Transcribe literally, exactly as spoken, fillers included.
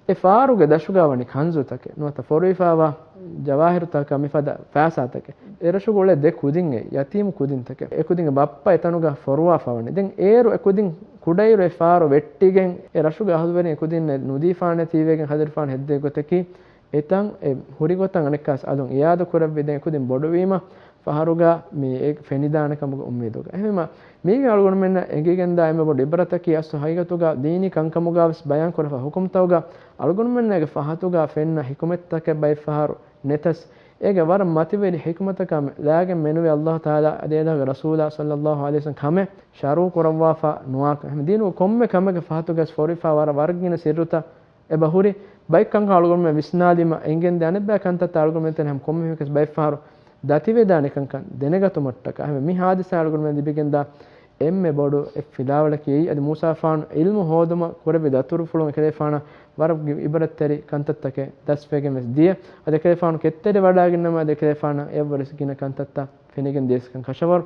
އެ ފާރުގެ ދަށުގަ ވަނީ ކަންޒުތަކެއް ނުވަތަ ފޮރުވިފާވާ ޖަވާހިރުތަކާ މިފަދަ ފައިސާތަކެއް. އެ ރަށުގަ އުޅޭ ދެ ކުދިން އެއް ޔަތީމު ކުދިންތަކެއް. އެ ކުދިންގެ ބައްޕަ އެތަނުގަ ފޮރުވާފަ ވަނީ. ދެން އޭރު އެ ކުދިން ކުޑައިރު އެ ފާރު ވެއްޓިގެން އެ ރަށުގެ އަހުލުވެރިން އެ ކުދިންނެއް ނުދީފާނެތީވެގެން ހަދަރިފާން ހެއްދޭ ގޮތަކީ އެތަން އެ ހުރި ގޮތަށް އަނެއްކާސް އަލުން އިޔާދަ ކުރެއްވި ދެން ކުދިން ބޮޑުވީމަ ފަހަރުގަ މި އެ ފެނިދާނެ ކަމުގެ އުއްމީދުގަ. އެހެންވީމަ މީގެ އަޅުގަނޑުމެންނަށް އެނގިގެންދާ އެންމެ ބޮޑު އިބްރަތަކީ އަސްލު ހަގީގަތުގަ ދީނީ ކަންކަމުގަ ވެސް ބަޔާން ކުރެފަ ހުކުމްތަކުގަ އަޅުގަނޑުމެންނަށް އޭގެ ފަހަތުގަ ފެންނަ ހިކުމަތްތަކެއް ބައެއް ފަހަރު ނެތަސް އޭގެ ވަރަށް މަތިވެރި ހިކުމަތަކާ ލާގެން މެނުވީ އައްލާހު ތަޢާލާ އަދި އެ ރަސޫލާ ޞައްލައްލާހު ޢަލައިހި ވަސައްލަމް ކަމެއް ޝަރުޢު ކުރައްވާފަ ނުވާކަން. އެހެން ދީނުގެ ކޮންމެ ކަމެއްގެ ފަހަތުގަސް ފޮރިފާ ވަރަށް ވަރަށް ގިނަ ސިއްރުތައް އެބަ ހުރި. ބައެއް ކަންކަން އަޅުގަނޑުމެން ވިސްނާލީމަ އެނގެންދޭ އަނެއްބައި ކަންތައްތައް އަޅުގަނޑުމެން ތެރެ ހަމަ ކޮންމެހެން ވެސް ބައެއް ފަހަރު ދަތިވެދާނެ ކަންކަން ދެނެގަތުމަށްޓަކާ. އެހެންވެ މި ހާދިސާ އަޅުގަނޑުމެން ލިބިގެންދާ އެންމެ ބޮޑު އެއް ފިލާވަޅަކީ އެއީ. އަދި މޫސާފާނު ޢިލްމު ހޯދުމަށް ކުރެއްވި ދަތުރުފުޅުން އެކަލޭފާނަށް ވަރަށް އިބްރަތްތެރި ކަންތައްތަކެއް ދަސްވެގެން ވެސް ދިޔަ. އަދި އެކަލޭފާނު ކެތްތެރި ވަޑާގެންނަމަ އަދި އެކަލޭފާނަށް އެއަށްވުރެ ގިނަ ކަންތައްތައް ފެނިގެން ދިޔަސްކަން ކަށަވަރު.